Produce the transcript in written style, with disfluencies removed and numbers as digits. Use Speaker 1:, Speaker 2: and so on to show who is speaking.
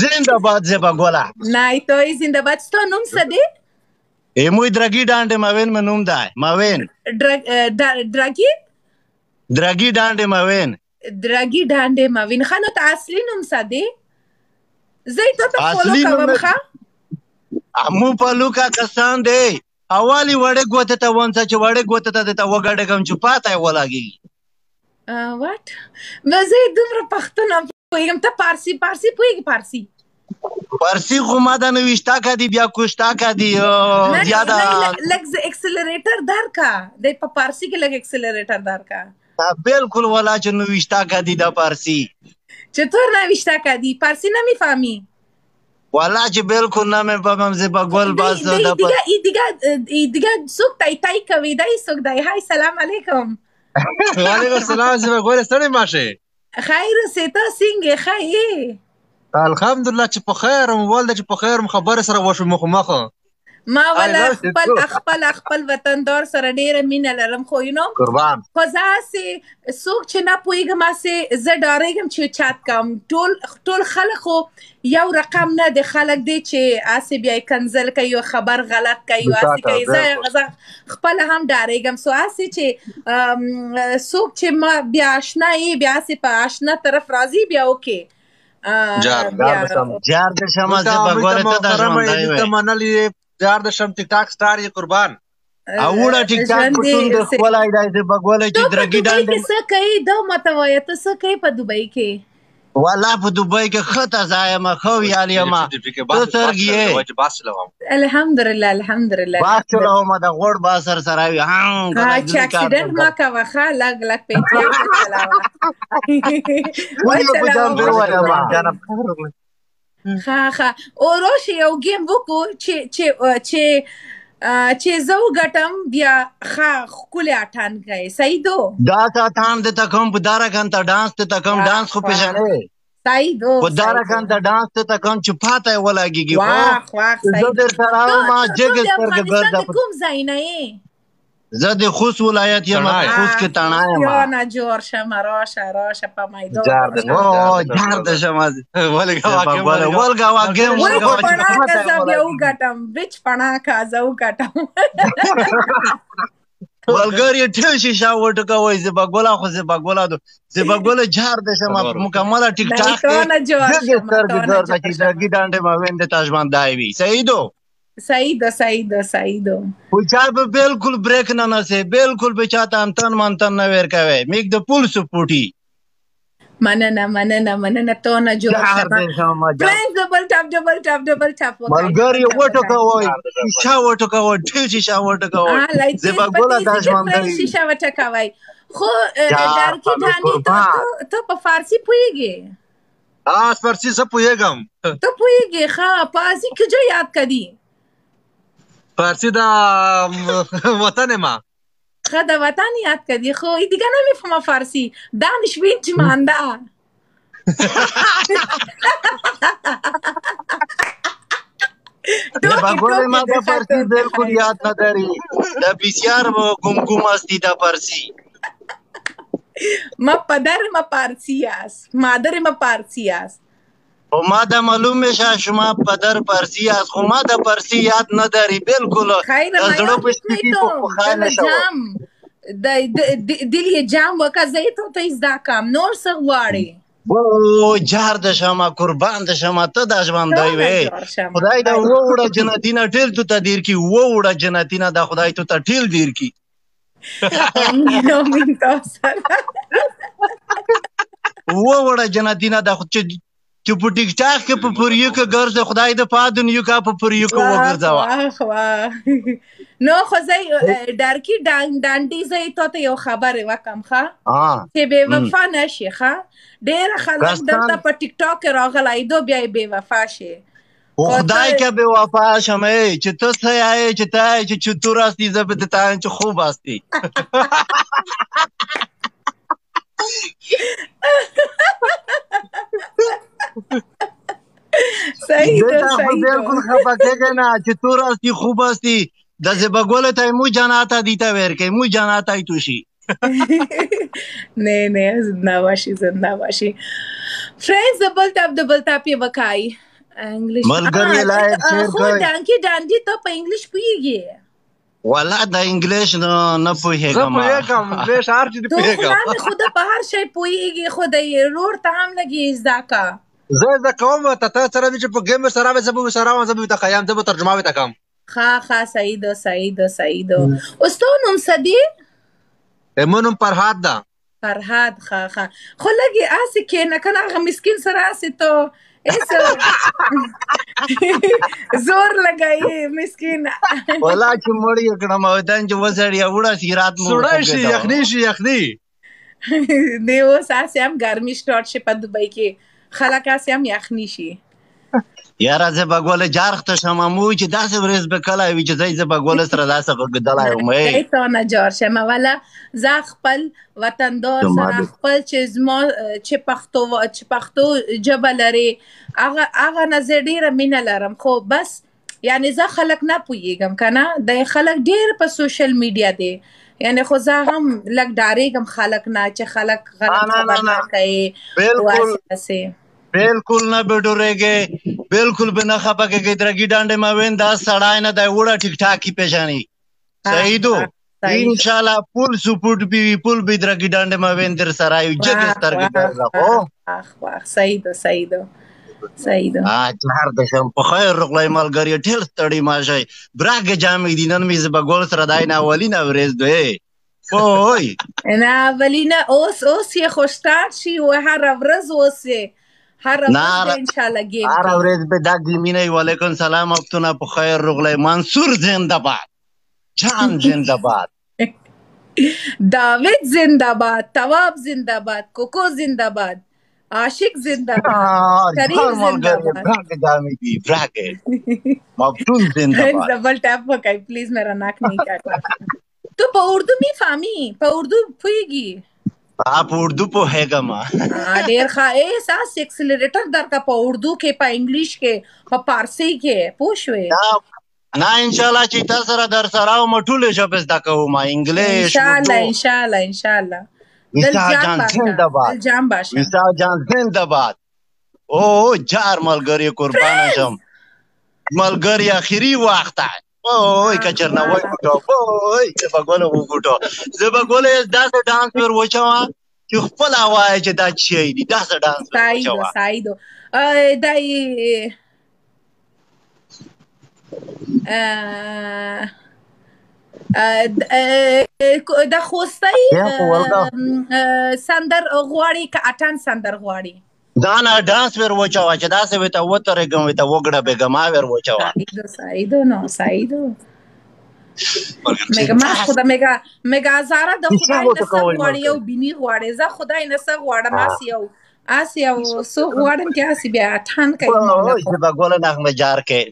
Speaker 1: زنده باد زیبا ګوله.
Speaker 2: نه توی زنده باد. ستا نوم څه دی؟
Speaker 1: موی درګي ډانډې ماوین مې نوم دی. ماوین
Speaker 2: درګي،
Speaker 1: درګي ډانډې ماوین،
Speaker 2: درګي ډانډې ماوین. ښه، نو ته اصلي نوم څه دی؟ زه یې تا ته فالو کوم. ښه،
Speaker 1: مو په لوکا کسان دی. اوالی وړې ګوتې ته ونڅه چې وړې ګوتې ته درته وګډېږم چې پاته یې ولګېږي.
Speaker 2: واټ، زه دومره پښتو نه پوهېږم. ته پارسي پارسي پوهېږي؟ پارسي
Speaker 1: پارسي خو ما دا نوشته کا دی، بیا کوشتا کا دی. زیاده
Speaker 2: لږ اکسلریټر درکا دی په پارسي کې، لږ اکسلریټر درکا.
Speaker 1: بالکل، ولا چې نوشته کا دی دا پارسي.
Speaker 2: چطور نوشته کردی؟ پارسی نمیفهمی؟
Speaker 1: والا چې بالکل نه مې فهمم زیبا ګل. بس
Speaker 2: دا دیگه ای دیگه ای دیگه څوک تای تای کوي؟ دی څوک دی؟ های، سلام علیکم.
Speaker 3: وعلیکم السلام زیبا ګل، ستړي ماشه.
Speaker 2: خیر اوسې، ته څنګه؟ ښه یې؟
Speaker 3: الحمدلله چې په خیر هم ول، چې په خیر هم خبرې سره وشو مخ مخ.
Speaker 2: ما ولا خپل خپل خپل وطندار سره ډیره مینه لرم، خو یو نو
Speaker 1: قربان.
Speaker 2: خو زه هسې څوک چې نه پوهېږم، هسې زه ډارېږم چې چت کوم. ټول ټول خلک خو یو رقم نه دی، خلک دی چې هسې بیا یې کنځل کوي او خبر غلط کوي او هسې کوي. زه خپله هم ډارېږم. سو هسې چې څوک چې ما بیا آشنا یې، بیا هسې په آشنا طرف راځي، بیا اوکې.
Speaker 3: جار
Speaker 1: جار د شمه زه بګوره ته د ژوندی وې
Speaker 3: منلې. جار د شم، ټیک ټاک سټار یې قربان.
Speaker 1: اوړه ټیک ټاک پټون د خپلای دی زه بګوله چې درګي
Speaker 2: ډانډې څه کوي؟ دا ماته وایه، ته څه کوي په دوبۍ کې؟
Speaker 1: والا په دوبۍ کې ښه تازه یم، ښه ویال یم. ته څرګ یې؟
Speaker 2: الحمدلله، الحمدلله.
Speaker 1: باس چلوم، د غوړ باسر سره وي.
Speaker 2: ها، چې اکسیډنټ ما کوه. ښه، لږ لږ په احتیاط چلاوه.
Speaker 1: وچلاوه.
Speaker 2: ښه ښه، او راشه یو ګیم وکړو چې چې چې چې زه وګټم، بیا ښه ښکلی اتان کوي. صحیح دو؟
Speaker 1: دا ته اتان د تکم په داره کان ته ډانس ته تکم، ډانس خو پېژنې؟
Speaker 2: صحیح دو.
Speaker 1: په داره کان ته ډانس ته تکم چې پاته یې ولګېږي.
Speaker 2: واخ واخ،
Speaker 1: صحیح. زه درته راوم جګ سترګې ګرځه.
Speaker 2: کوم ځای نه یې؟
Speaker 1: زه د خوست ولایت یم، خوست کې تڼا یم.
Speaker 2: یا نه جوړ شم، راشه راشه په میدان.
Speaker 3: جار د
Speaker 1: او جار د شم.
Speaker 3: ولګا
Speaker 1: ولګا واګم.
Speaker 2: ولګا پنا کا زه بیا وګټم، وچ پنا کا زه وګټم.
Speaker 1: ولګری ټول شیشه وټکوي زه بګولا، خو زه بګولا دو زه بګولا. جار د شم، مکمله ټیک ټاک
Speaker 2: کې
Speaker 1: سترګې ګرځه چې درګي ډانډې ما ویند تاجمان دای وي. صحیح دو؟
Speaker 2: صحیح ده، صحیح ده، صحیح ده.
Speaker 1: خو چا به بالکل بریک نه نسې، بالکل به چاته امتن منتن نه ور کوي، میک د پول سپورټي.
Speaker 2: مننه مننه مننه، تو نه جوړ شم. پرنس ډبل ټاپ ډبل ټاپ ډبل ټاپ.
Speaker 1: ملګری وټکوي، شیشه وټکوي، ټول شیشه وټکوي. زه ګوله د ژوند
Speaker 2: شیشه وټکوي. خو ډارکی ډانی، ته په فارسی پوهیږي؟
Speaker 3: ها، فارسی زه پوهیږم.
Speaker 2: ته پوهیږي؟ ښه، فارسی کجا یاد کړي؟
Speaker 3: فارسی دا وطن ما.
Speaker 2: ښه، د وطن یاد کړي، خو دیگه نمیفهمم فارسی. دانش وینچ مانده.
Speaker 1: بګوله ما د فارسی بالکل یاد نه دري، د بسیار ګم ګم استی د فارسی.
Speaker 2: ما پدر ما پارسی است، مادر ما پارسی است.
Speaker 1: خو ما د معلوم میشه شما پدر پارسی است، خو ما د پارسی یاد نه دري بالکل.
Speaker 2: خیر،
Speaker 1: د زړه په سپیکی په خای نشو
Speaker 2: د دل یې جام وکړه. زه یې ته زده کم، نور څه غواړې؟
Speaker 1: او جار د شمه، قربان د شمه، ته د ژوندی وې. خدای دا وړه جنتینا ټیل تو ته دیر کی، وړه جنتینا دا خدای تو ته ټیل دیر کی.
Speaker 2: امین امین، تاسو
Speaker 1: وړه جنتینا دا چې په ټیک ټاک کې په پریو کې ګرځي، خدای د پادون یو کا په پریو کې وګرځوا.
Speaker 2: واخ واخ. نو خو زه ډارکی ډانډي، زه ته ته یو خبره وکم ښه، چې بے وفا نشي. ښه، ډېر خلک دلته په ټیک ټاک کې راغلی دو، بیا بے وفا شي.
Speaker 1: خدای کې بے وفا شم چې ته څه یې، چې ته چې چطور هستی، زه به ته چې خوب هستی.
Speaker 2: صحیح ده، صحیح ده.
Speaker 1: بالکل خفه کېږې نه چې تور هستی خوب هستی. د زیبا ګل ته مو جناته دی ته ور کوي، مو جناته ای توشي.
Speaker 2: نه نه، زنده باشی، زنده باشی. فرندز، ډبل ټاپ، ډبل ټاپ یې وکای. انګلیش
Speaker 1: ملګری لایک شیر
Speaker 2: خو
Speaker 1: کړئ.
Speaker 2: ډانکی ډانډي، ته په انګلیش پوهیږي؟
Speaker 1: ولا د انګلیش نه
Speaker 3: زه
Speaker 1: پوهېږم.
Speaker 3: پوهېږم انګلیش، هر چې
Speaker 2: ته
Speaker 3: پوهېږم.
Speaker 2: خو مې خود په هر شی پوهیږي، خو د رور ته هم لګي زده کا.
Speaker 3: زه زده کوم. ته سره مې چې په ګیم سره وې، زه به سره وم، زه به ته خیام، زه به ترجمه وته کوم.
Speaker 2: ښه ښه، صحیح ده، صحیح ده، صحیح ده. اوس ته نوم څه دی؟
Speaker 3: مونم فرهاد ده.
Speaker 2: فرهاد، ښه ښه. خو لږې هسې کښېنه که نه، هغه مسکین سره هسې ته هېڅ زور لګوي مسکین.
Speaker 1: ولا چې مړ یې کړم او دن چې وسړی وړه سیرات مو
Speaker 3: سړی شي، یخني شي، یخني.
Speaker 2: دی اوس هسې هم ګرمي سټارټ شي په دوبۍ کې، خلک هسې هم یخني شي.
Speaker 1: یاره، زه به ګوله جارخ ته شم مو چې داسې ورځ به کله وي چې زه به ګوله سره داسې غږېدلی وم. ای
Speaker 2: تا نه جار شم. ولا زه خپل وطندار سره، خپل چې زما چې پښتو ژبه لري، هغه نه زه ډېره مینه لرم. خو بس یعنی زه خلک نه پوهیږم که نه، د خلک ډېر په سوشل میډیا دی یعنی، خو زه هم لږ ډارېږم خلک نه چې خلک غلط
Speaker 1: نه، نه،
Speaker 2: خبر
Speaker 1: نه.
Speaker 2: نه کوي.
Speaker 1: بالکل.
Speaker 2: هسې.
Speaker 1: بالکل نه به ډورېږې، بالکل به نه خپه کېږې. درګي ډانډې ما وین دا سړی نه دی وړه ټیک ټاک کی پیژني. صحیح دو.
Speaker 2: صحیح.
Speaker 1: ان شاء الله فول سپورټ به وي، فول به درګي ډانډې ما وین در سره یو جګ سترګې درله خو.
Speaker 2: واخ واخ، صحیح ده، صحیح ده، صحیح ده.
Speaker 1: جار د شم، په خیر رغلی ملګری، ټیل ستړي ما شي. براګ جامې دي نن مې زه به ګول سره دای نه اولینه ورځ دی. اوی.
Speaker 2: نه، اولینه اوس یې خو سټارټ شي او هره ورځ اوس یې هره ورځ به ان شاء الله ګیم
Speaker 1: هره
Speaker 2: کوي.
Speaker 1: ورځ به دا ګیمینه. وعلیکم سلام افتونه، په خیر رغلی. منصور زنده باد، جان زنده باد.
Speaker 2: داوید زنده باد، تواب زنده باد، کوکو زنده باد، عاشق زنده باد، شریف
Speaker 1: جار
Speaker 2: زنده
Speaker 1: ملګری
Speaker 2: باد.
Speaker 1: براګ جامې دي، براګ مفتون زنده باد.
Speaker 2: ډبل ټاپ وکړئ پلیز، میرا ناک نه کاټه. ته په اردو می فهمي؟ په اردو پوهیږي؟
Speaker 1: په اردو پوهېږم.
Speaker 2: ډېر ښه. احساس اکسلریټر درته په اردو کې، په انګلیش کې، په پارسي کې، پوه شوې؟
Speaker 1: نه، ان شاء الله چې تاسو سره در سره او ټول ژبه زده کوم، انګلیش،
Speaker 2: ان شاء الله.
Speaker 1: اردو.
Speaker 2: ان شاء الله، ان شاء الله.
Speaker 1: ویسا
Speaker 2: دل
Speaker 1: جان
Speaker 2: جان
Speaker 1: زنده
Speaker 2: باشه.
Speaker 1: باد.
Speaker 2: دل جان باشه.
Speaker 1: ویسا جان زنده باد. او جار ملګری، قربان شم ملګری، اخیری وخت. اوی کچر نه وای ګټو، اوی زه به ګوله وګټو، زه به ګوله داسې ډانس ور وچوم چې خپل وایي چې دا چی دی، داسې ډانس ور
Speaker 2: سعیدو.
Speaker 1: وچوه.
Speaker 2: سعیدو، دای د خوستۍ
Speaker 1: بیا خو ورکه.
Speaker 2: سندر غواړي که اتن سندر غواړي؟
Speaker 1: دا نه، ډانس ور وچوه چې داسې وته وترېږم، وته وګړه بېګم ور وچوه.
Speaker 2: سعیدو، سعیدو، نو سعیدو میگه ما خدا میگه میگه هزاره د خدای نه څه غواړي؟ یو بینی غواړي. زه خدای نه څه غواړم؟ هسې یو څه غواړم چې هسې بیا اتن کوي.
Speaker 1: زه به ګوله نغمه جار کې.